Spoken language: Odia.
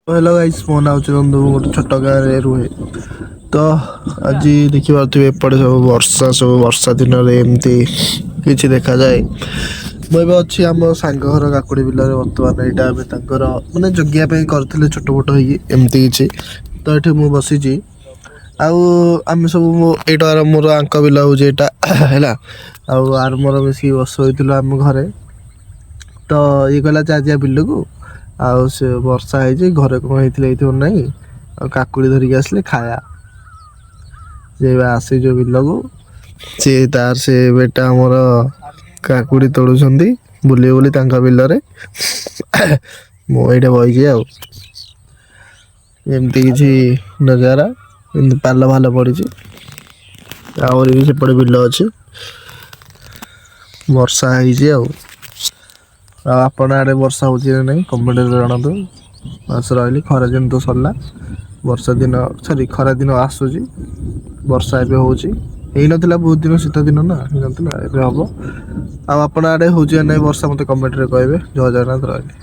ହ୍ୟାଲୋ ଗାଇସ୍, ମୋ ନାଁ ହେଉଛି ନନ୍ଦୁ। ମୁଁ ଗୋଟେ ଛୋଟ ଗାଁରେ ରୁହେ। ତ ଆଜି ଦେଖିପାରୁଥିବେ ଏପଟେ ସବୁ ବର୍ଷା, ସବୁ ବର୍ଷା ଦିନରେ ଏମିତି କିଛି ଦେଖାଯାଏ। ମୁଁ ଏବେ ଅଛି ଆମ ସାଙ୍ଗ ଘର କାକୁଡ଼ି ବିଲରେ ବର୍ତ୍ତମାନ। ଏଇଟା ଆମେ ତାଙ୍କର ମାନେ ଜଗିବା ପାଇଁ କରିଥିଲେ ଛୋଟ ମୋଟ ହେଇକି ଏମିତି କିଛି। ତ ଏଠି ମୁଁ ବସିଛି ଆଉ ଆମେ ସବୁ ଏଇଟା ମୋର ଆଙ୍କ ବିଲ ହେଉଛି ଏଇଟା ହେଲା। ଆଉ ଆର ମୋର ମିଶିକି ବସୋଇଥିଲୁ ଆମ ଘରେ। ତ ଇଏ କହିଲା ଯା ଯିବା ବିଲକୁ, ଆଉ ସେ ବର୍ଷା ହେଇଛି, ଘରେ କ'ଣ ହେଇଥିଲେ ହେଇଥିବ ନାହିଁ, ଆଉ କାକୁଡ଼ି ଧରିକି ଆସିଲେ ଖାଇବା। ସେ ଏବେ ଆସିଛୁ ବିଲକୁ, ସେ ତାର ସେ ବେଟା ଆମର କାକୁଡ଼ି ତୋଳୁଛନ୍ତି ବୁଲି ବୁଲି ତାଙ୍କ ବିଲରେ। ମୁଁ ଏଇଠି ବଇଛି। ଆଉ ଏମିତି କିଛି ନଜାରା, ଏମିତି ପାଲ ଫାଲ ପଡ଼ିଛି। ଆହୁରି ବି ସେପଟେ ବିଲ ଅଛି। ବର୍ଷା ହେଇଛି। ଆଉ ଆଉ ଆପଣ ଆଡ଼େ ବର୍ଷା ହେଉଛି ନା ନାହିଁ, କମେଣ୍ଟରେ ଜଣାନ୍ତୁ। ବାସ୍, ରହିଲି। ଖରା ଦିନ ତ ସରିଲା, ବର୍ଷା ଦିନ, ସରି, ଖରା ଦିନ ଆସୁଛି। ବର୍ଷା ଏବେ ହେଉଛି, ହେଇନଥିଲା ବହୁତ ଦିନ, ଶୀତ ଦିନ ନା ହେଇନଥିଲା, ଏବେ ହେବ। ଆଉ ଆପଣ ଆଡ଼େ ହେଉଛି ନା ନାହିଁ ବର୍ଷା, ମୋତେ କମେଣ୍ଟରେ କହିବେ। ଜୟ ଜଗନ୍ନାଥ, ରହିଲି।